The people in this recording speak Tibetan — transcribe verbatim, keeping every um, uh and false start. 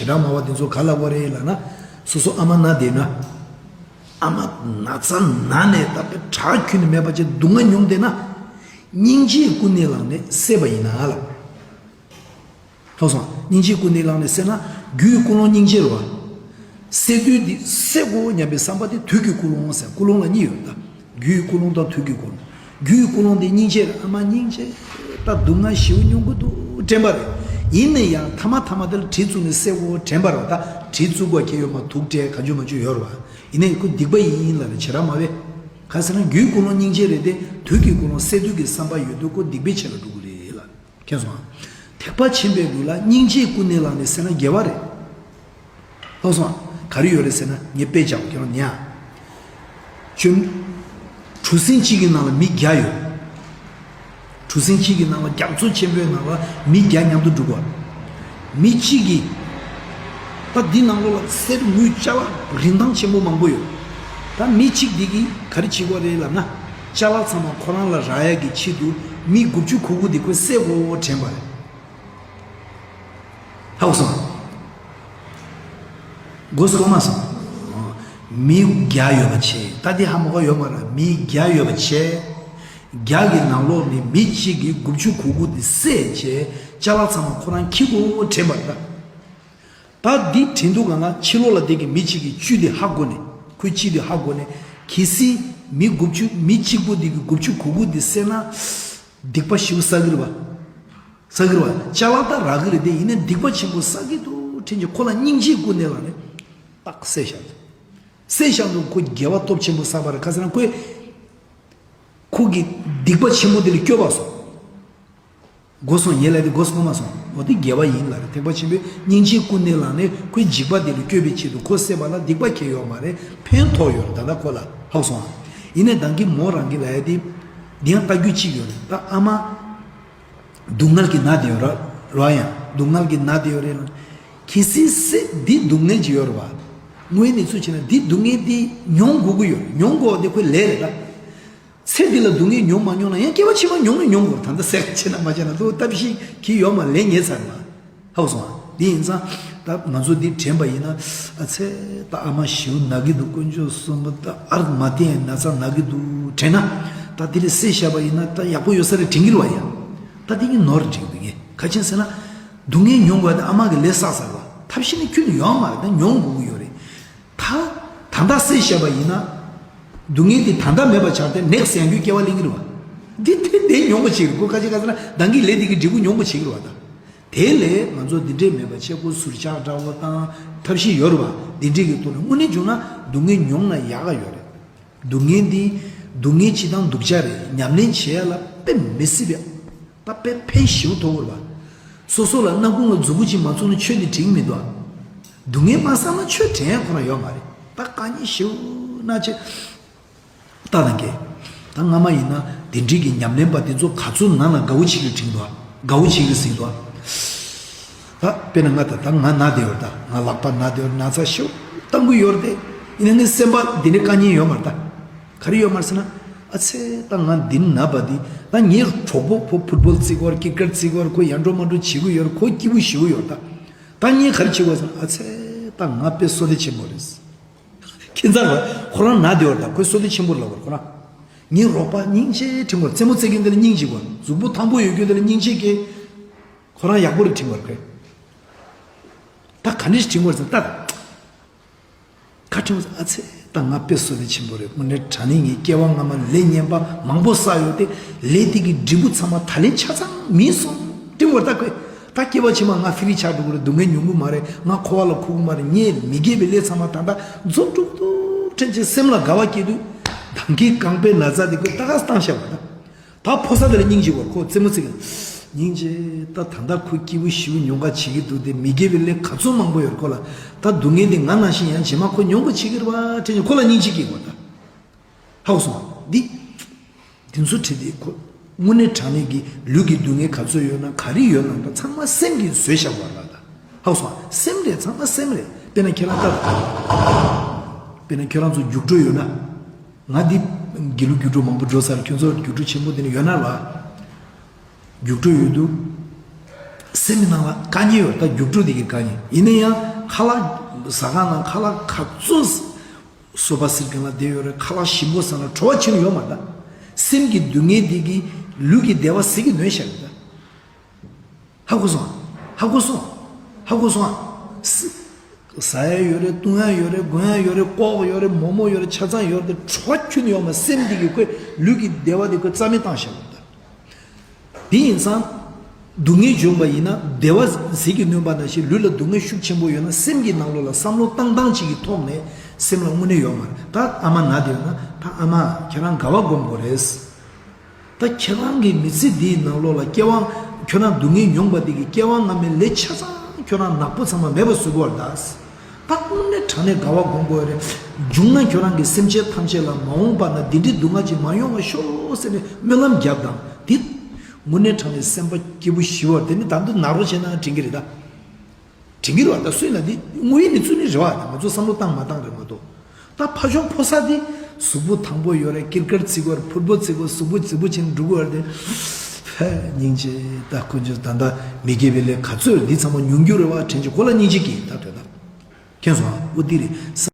བྱེ་བྲག་སྨྲ་བ་དེ་ཚོ་ག་ལབ་པ་རེད་ལབ་ན། སོ་སོ་ཨ་མ་ན་བསྡད་ན། ཨ་མ་ན་ཚ་ན་ནས་ད་དཔེ་ཁྲག་ཁྱོན་ནས་མེད་པ་ཅིག་སྡུག་བསྔལ་མྱོང་བསྡད་ན། སྙིང་རྗེའི་ཀུན་ནས་བསླངས་ནས་བསད་པ་ཡིན་ན་ལ། ཐོས་སོང་། སྙིང་རྗེའི་ཀུན་ནས་བསླངས་ནས་བསད་ན། རྒྱུའི་ཀུན་སློང་སྙིང་རྗེ་རེད་བ། བསད་དུས་འདི་བསད་དགོས་སྙམ་པའི་བསམ་པ་དེ་དུས་ཀྱི་ཀུན་སློང་ཟེར། ཀུན་སློང་ལ་གཉིས་ཡོད་ད། རྒྱུའི་ཀུན་སློང་དང་དུས་ཀྱི་ཀུན་སློང་། རྒྱུའི་ཀུན་སློང་དེ་སྙིང་རྗེ་རེད། ཨ་མ་སྙིང་རྗེ། ད་སྡུག་བསྔལ་ཞེ་པོ་མྱོང་གི་འདུག་དྲན་པ་རེད། ཡིན་ན་ཡང་མཐའ་མ་མཐའ་མ་དེ་ལ་གྲི་བཙུགས་ནས་བསད་དགོས་དྲན་པ་རེད་བ། ད་གྲི་བཙུགས་དགོས་ཁེལ་ཡོད་མ། དུག་སྤྲད་ག་འཇུ་མ་འཇུ་ཡོད་རེད་བ། ཡིན་ནའི་ཁོ་སྡིག་པ་ཡིན་ལབ་ནས་བྱེ་བྲག་སྨྲ་བས། ག་ཟེར་ན་རྒྱུའི་ཀུན་སློང་སྙིང་རྗེ་རེད་དེ། དུས་ཀྱི་ཀུན་སློང་བསད་གཏུབ་ཀྱི་བསམ་པ་ཡོད་དུས་ཁོ་སྡིག་པའི་ཆ་ལ་འགྲོ་གི་རེད་ལ། མཁྱེན་སོང་ཨ། ཐེག་པ་ཆེན་པོའི་ལུགས་ལ་སྙིང་རྗེའི་ཀུན་ནས་བསླངས་ནས་བསད་ན་དགེ་བ་རེད། ལྷག་སོང་ཨ། ག་རེ་ཡོད་རེད་ཟེར་ན་ངས་དཔེ་བྱས་པ་ཁྱེད་རང་ཉན་ཨ། ཁྱོད། གྲུ་གཟིངས་གཅིག་གི་ནང་ལ་མི་བརྒྱ་ཡོད། གྲུ་གཟིངས་གཅིག་གི་ནང་ལ་རྒྱ་མཚོ་ཆེན་པོའི་ནང་ལ་མི་བརྒྱ་མཉམ་དུ་འགྲོ་གི་ཡོད། མི་གཅིག་གིས། ད་འདི་ནང་ལོགས་ལ་གསེར་དངུལ་ཅ་ལག་རིན་ཐང་ཆེན་པོ་མང་པོ་ཡོད། ད་མི་གཅིག་འདི་གིས་ག་རེ་བྱེད་ཀྱི་ཡོད་རེད་ལབ་ན། ཅ་ལག་ཚང་མ་ཁོ་རང་ལ་རག་ཡ་གི་ཆེད་དུ་མི་དགུ་བཅུ་གོ་དགུ་འདི་ཁོས་བསད་དགོས་དྲན་པ་རེད། ཧ་གོ་སོང་། གོ་སོང་མ་སོང་། མི་བརྒྱ་ཡོད་པ་བྱས། ད་འདི་ཧ་མ་གོ་ཡོད་མ་རེད། མི་བརྒྱ་ཡོད་པ་བྱས། བརྒྱ་གི་ནང་ལོགས་ནས་མི་གཅིག་གིས་དགུ་བཅུ་གོ་དགུ་འདི་བསད་བྱས། ཅ་ལག་ཚང་མ་ཁོ་རང་འཁྱེར་དགོས་དྲན་པ་རེད་ད། ད་འདི་དྲན་དུས་སྒང་ལ་ཕྱི་ལོགས་ལ་བསྡད་ཀྱི་མི་གཅིག་གིས་བཅུད་དེ་ཧ་གོ་ནས། ཁོའི་བཅུད་དེ་ཧ་གོ་ནས། གལ་སྲིད་མི་དགུ་བཅུ། མི་གཅིག་པོ་འདི་གིས་དགུ་བཅུ་གོ་དགུ་འདི་བསད་ན། སྡིག་པ་ཞེ་པོ་བསགས་ཀྱི་རེད་པ། བསགས་ཀྱི་རེད་པ། ཅ་ལག་ད་རག་གི་རེད་དེ། ཡིན་ནའི་སྡིག་པ་ཆེན་པོ་བསགས་ཀྱི་འདུག་དྲན་གྱི་ཁོ་ལ་སྙིང་རྗེའི་ཀུན་ནས་བསླངས་ནས་ཏག་བསད་བཞག་འདུག་བསད་བཞག་འདུག་ཁོ་དགེ་བ་སྟོབས་ཆེན་པོ་བསགས་པ་རེད། ག་ཟེར་ན་ཁོས། ཁོ་གི་སྡིག་པ་ཆེན་པོ་དེ་ལ་སྐྱོབ་པ་སོང་། གོ་སོང་། ངས་ལབ་དེ་གོ་སོང་མ་སོང་། འོ་དེ་དགེ་བ་ཡིན་ལབ་རེད། ཐེག་པ་ཆེན་པོས་སྙིང་རྗེའི་ཀུན་ནས་བསླངས་ནས་ཁོའི་འཇིགས་པ་དེ་ལས་སྐྱོབ་པའི་ཆེད་དུ་ཁོ་བསད་པ་ལ་སྡིག་པ་ཁྱད་ཡོད་མ་རེད། ཕན་ཐོགས་ཡོད་རེད། ད་ལྟ་ཁོ་ལ་ཧ་གོ་སོང་ཨ། ཡིན་ནའི་ད་གིན་མོ་རང་གིས་ལབ་ཡ་དེ། འདི་ཡང་ལྟ་རྒྱུ་གཅིག་ཡོད་རེད། ད་ཨ་མ། སྡུག་བསྔལ་གྱི་ནད་དེ་ཡོད་རེད་ར། ཡང་སྡུག་བསྔལ་གྱི་ནད་དེ་ཡོད་རེད། གལ་སྲིད་སེ་འདི་སྡུག་བསྔལ་གྱི་ཡོད་རེད་བ། དངོས་གནས་ཚུལ་བྱས་ན་འདི་སྡུག་བསྔལ་འདི་མྱོང་དགོས་ཀྱི་ཡོད་རེད། མྱོང་དགོས་པ་དེ་ཁོའི་ལས་རེད་ད། ཚེ་འདི་ལ་སྡུག་བསྔལ་མྱོང་མ་མྱོང་ན་ཡང་སྐྱེ་བ་ཕྱི་མ་མྱོང་ནས་མྱོང་དགོས། ད་ལྟ་སེ་བྱས་ན་མ་བྱས་ན་དུ་ཐབས་ཤེས་ཀྱི་ཡོད་མ་ལས་ངེས་ཚར་མ། ཧ་གོ་སོང་ཨ། འདི་ཡིན་ཙང་། ད་ང་ཚོ་འདི་དྲན་པ་ཡིན་ན། ཨ་ཚེ་ད་ཨ་མ་ཞེ་པོ་ན་གི་འདུག་དཀོན་མཆོག་གསུམ་པོ་ད་ཨར་མ་བསྟན་ན་ཚ་ན་གི་འདུག་དྲན་ན། ད་འདི་ལས་སེ་བཞག་པ་ཡིན་ན་ད་ཡག་པོ་ཡོད་ས་རེད་དྲན་གི་རེད་བ་ཡ། ད་འདི་གི་ནོར་དྲན་གི་འདུག་ངས་ག་ཅན་ཟེར་ན། སྡུག་བསྔལ་མྱོང་དགོས་ད་ཨ་མ་གི་ལས་བསགས་ཚར་བ། ཐབས་ཤེས་ནི་ཁྱོན་ནས་ཡོད་མ་རེད། ད་མྱོང་དགོས་ཀྱི་ཡོད་རེད། ད། ད་ལྟ་སེ་བཞག་པ་ཡིན་ན། སྡུག་བསྔལ་འདི་ད་ལྟ་མེད་པ་ཆགས་ཏེ་next་ཡང་རྒྱུན་སྐྱེ་བ་ལེན་གྱི་རེད་བ། འདི་དེ་དེ་མྱོང་པ་བྱེད་ཀྱི་རེད། ཁོ་ཁ་ཅིག་ག་ཟེར་ན་ད་གིན་ལས་འདི་གི་འབྲས་བུ་མྱོང་པ་བྱེད་ཀྱི་རེད་བ་ད། དེ་ལས་ང་ཚོ་འདི་འདྲས་མེད་པ་བྱེད་དགོས། ཟུར་ཆག་འདྲ་བོ་དང་ཐབས་ཤེས་ཡོད་རེད་བ། འདི་འདྲས་ཀྱི་ཐོག་ནས་དངོས་གནས་བྱུང་ན་སྡུག་བསྔལ་མྱོང་ན་ཡག་ག་ཡོད་རེད། སྡུག་བསྔལ་འདི། སྡུག་བསྔལ་སྤྱི་དང་སྡུག་ཅག་རེད། ཉམས་ལེན་བྱེད་ཡ་ལ་དཔེ་མི་སྲིད་པའི། ད་དཔེ་ཕན་ཞེ་པོ་ཐོགས་ཀྱི་རེད་བ། སོ་སོ་ལ་སྣ་ཁུང་ལ་མཛུ་གུ་གཅིག་མ་བཙུགས་ན་ཆོས་འདི་དྲན་གྱི་མི་འདུག་ཨ། སྡུག་བསྔལ་མ་བསམ་ན་ཆོས་དྲན་ཡ་ཁོ་རང་ཡོད་མ་རེད། ད་དཀའ་ངལ་ཞེ་པོ་ན་ཆེ། ད་ལྟ་གི། ད་སྔ་མ་ཡིན་ན་འདི་འདྲའི་གི་ཉམས་ལེན་པ་དེ་ཚོ་ག་ཚོད་ནང་ལ་དགའ་བོ་བྱེད་ཀྱི་དྲན་འདུག་ཨ། དགའ་བོ་བྱེད་ཀྱི་ཟིན་འདུག་ཨ། ད་དཔེར་ན་ང་ད་ད་ང་ན་དེ་ཡོད་ད། ང་ལག་པ་ན་དེ་ཡོད། ན་ཚ་ཞེ་པོ་བཏང་གི་ཡོད་རེད་དེ། ཡིན་ན་ངའི་སེམས་པ་འདི་འདྲའི་དཀའ་ངལ་ཡོད་མ་རེད་ད། ག་རེ་ཡོད་མ་རེད་ཟེར་ན། ཨ་ཚེ་ད་ང་འདི་ན་བ་འདི། ད་ངའི་གྲོགས་པོ་ཕོ་ཕུཊ་བོལ་རྩེ་གི་ཡོད་རེད། ཀིར་ཀེཊ་རྩེ་གི་ཡོད་རེད། ཁོ་ཡར་འགྲོ་མར་འགྲོ་བྱེད་ཀྱི་ཡོད་རེད། ཁོ་སྐྱིད་པོ་ཞེ་པོ་ཡོད་རེད་ད། ད་ངས་ག་རེ་བྱེད་དགོས་ཟེར་ན། ཨ་ཚེ་ད་ང་དཔེ་བསོད་བདེ་ཆེན་པོ་རེད། ཁྱེད་ཚང་བ་ཁོ་རང་ན་བདེ་བར་ད་ཁོས་བསོད་བདེ་ཆེན་པོ་ལབ་བར་ཁོ་རང་། ངའི་རོགས་པ་སྙིང་རྗེ་དྲན་དགོས། རྩེད་མོ་རྩེ་མཁན་དེ་ལ་སྙིང་རྗེ་དགོས། གཟུགས་པོ་ཐང་པོ་ཡོད་མཁན་དེ་ལ་སྙིང་རྗེ་སྐྱེ། ཁོ་རང་ཡག་པོ་རེད་དྲན་དགོས་ཁོས། ད་ག་འདྲ་ཞིག་དྲན་དགོས་ཟེར་ན་ད། ཁ་ཁྲིམས་ཨ་ཚེ་ད་ང་དཔེ་བསོད་བདེ་ཆེན་པོ་རེད། དངོས་གནས་དྲང་གནས་ངའི་སྐྱེ་བ་སྔ་མ་ལས་ངན་པ་མང་པོ་བསགས་ཡོད་དེ། ལས་དེ་གི་འབྲས་བུ་ཚང་མ་ད་ལན་ཆ་ཚང་མིན་སོང་། དེ་བར་ད་ཁོས་ད་སྐྱེ་བ་ཕྱི་མ་ང་ཧྥི་རི་ཆགས་འགྲོ་གི་རེད། སྡུག་བསྔལ་མྱོང་གི་མ་རེད། ང་འཁོར་བ་ལ་འཁོར་གི་མ་རེད། ངས་མི་དགེ་བའི་ལས་ཚང་མ་ད་ལྟ་རྫོགས་འགྲོ་འདུག་དྲན་ཅིག་སེམས་ལ་དགའ་བ་སྐྱེ་དུས། ད་གིན་རྐང་པའི་ན་ཚ་དེ་ཁོས་ད་ག་བཏང་བཞག་པ་ད། ད་ཕོ་གསར་དེ་ལ་སྙིང་རྗེ་བར་ཁོ་རྩེད་མོ་རྩེ་གི། སྙིང་རྗེ་ད་ད་ལྟ་ཁོ་སྐྱིད་པོ་ཞེ་པོ་མྱོང་ག་བྱེད་ཀྱི་འདུག་སྟེ། མི་དགེ་བའི་ལས་ག་ཚོད་མང་པོ་ཡོད་རེད་ཁོ་ལ། ད་སྡུག་བསྔལ་འདི་ང་ནང་བཞིན་ཡང་རྗེས་མ་ཁོ་མྱོང་ག་བྱེད་ཀྱི་རེད་བ་དྲན་ནས་ཁོ་ལ་སྙིང་རྗེ་སྐྱེ་དགོས་ད། ཧ་གོ་སོང་ང་། འདི། འདི་ཚོ་བྲིས་ཏེ་ཁོ། དངོས་གནས་དྲང་གནས་ཀྱི་ལུས་ཀྱི་སྡུག་བསྔལ་ག་ཚོད་ཡོད་ན་ག་རེ་ཡོད་ན་ད་ཚང་མ་སེམས་ཀྱིས་བཟོས་བཞག་པ་རེད་ད། ཧ་གོ་སོང་ང་། སེམས་རེད། ཚང་མ་སེམས་རེད། དཔེར་ན་ཁྱེད་རང་ལྟ། དཔེར་ན་ཁྱོད་རང་ཚོ་རྒྱུགས་སྤྲོད་ཡོད་ན། ང་འདི་དགེ་ལུགས་རྒྱུགས་སྤྲོད་མང་པོ་འགྲོ་ཚར། ཁྱོད་ཚོ་རྒྱུགས་སྤྲོད་ཆེན་པོ་དེ་ནི་ཡོད་ན་ལ། རྒྱུགས་སྤྲོད་ཡོད་དུས། སེམས་ནང་ལ་དཀའ་ངལ་ཡོད་ད། རྒྱུགས་སྤྲོད་དེ་གི་དཀའ་ངལ་ཡིན་ན་ཡང་། ཁ་ལག་ཟ་ཁང་ནང་ཁ་ལག་ག་ཚོད་སོ་པ་སིལ་མཁན་ལ་བསྡད་ཡོད་རེད། ཁ་ལག་ཞིམ་པོ་ཟ་ན་བྲོ་བ་ཆེ་ནི་ཡོད་མ་རེད་ད། སེམས་ཀྱི་སྡུག་བསྔལ་འདི་གིས་ལུས་ཀྱི་བདེ་བ་ཟིལ་གྱིས་གནོན་བཞག་རེད་ད། ཧ་གོ་སོང་། ཧ་གོ་སོང་། ཧ་གོ་སོང་། ཟ་ཡ་ཡོད་རེད། བཏུང་ཡ་ཡོད་རེད། གོན་ཡ་ཡོད་རེད། ཀོག་ཡོད་རེད། མོག་མོག་ཡོད་རེད། ཆ་ཚང་ཡོད་རེད། བྲོ་བ་ཁྱོན་ཡོད་མ། སེམས་འདི་གི་ཁོའི་ལུས་ཀྱི་བདེ་བ་འདི་ཁོས་རྩ་མེད་བཏང་བཞག་པ་རེད། དེ་ཡིན་ཙང་། སྡུག་བསྔལ་བྱུང་བ་ཡིན་ན་བདེ་བ་ཟིལ་གྱིས་གནོན་པ་ནང་བཞིན། ལུས་ལ་སྡུག་བསྔལ་ཤུགས་ཆེན་པོ་ཡོད་ན་སེམས་ཀྱི་ནང་ལོགས་ལ་བསམ་བློ་བཏང་སྟངས་གཅིག་གི་ཐོག་ནས་སེམས་ལ་དངོས་གནས་ཡོད་མ་རེད། ད་ཨ་མ་ན་བསྡད་ཡོད་ན། ད་ཨ་མ་ཁྱེད་རང་དགའ་བ་སྒོམ་དགོས་རེད། ད་ཁྱེད་རང་གི་མི་ཚེ་འདིའི་ནང་ལོགས་ལ་སྐྱེ་བ། ཁྱོད་རང་སྡུག་བསྔལ་མྱོང་བ་འདི་གི་སྐྱེ་བ་སྔ་མའི་ལས་ཆ་ཚང་ཁྱོད་རང་ནག་པོ་ཚང་མ་མེད་པ་བཟོ་དགོས་པ་རེད་ད། ད་དངོས་གནས་དྲང་གནས་དགའ་བ་སྒོམ་དགོས་རེད། བྱུང་ན་ཁྱོད་རང་གི་སེམས་ཅན་ཐམས་ཅད་ལ་མ་འོངས་པ་ན་འདི་འདྲའི་སྡུག་བསྔལ་ཅིག་མ་ཡོང་བ་ཤོག་ཟེར་ནས་སྨོན་ལམ་བརྒྱབ་དང་། འདི་དངོས་གནས་དྲང་གནས་སེམས་པ་སྐྱིད་པོ་ཞེ་པོ་རེད། དེ་ནི་ད་དུང་ནག་རོགས་བྱས་ན་དྲན་གྱི་རེད་ད། དྲན་གྱི་རེད་བ། ད་སུས་ལ་འདི་དངོས་ཡོད་གནས་ཚུལ་ནི་རེད་བ། ད་ང་ཚོ་བསམ་བློ་བཏང་མ་བཏང་རེད་མ་གཏོགས། ད་ཕ་ཆུང་ཕོ་གསར་འདི་གཟུགས་པོ་ཐང་པོ་ཡོད་རེད། ཀིར་ཀིར་བརྩི་དགོས་རེད། ཕུར་བུ་བརྩི་དགོས། གཟུགས་པོ་གཟུགས་པོ་བྱས་ནས་འགྲོ་དགོས་རེད་དེ། ཧེ་སྙིང་རྗེ། ད་དཀོན་མཆོག་ད་ལྟ་མི་དགེ་བའི་ལས་ག་ཚོད་འདི་ཚང་མ་མྱོང་རྒྱུ་རེད་བ། དྲན་གྱི་ཁོ་ལ་སྙིང་རྗེ་སྐྱེ། ད་དོན་དག་མཁྱེན་སོང་ཨ། འོ་འདི་རེད།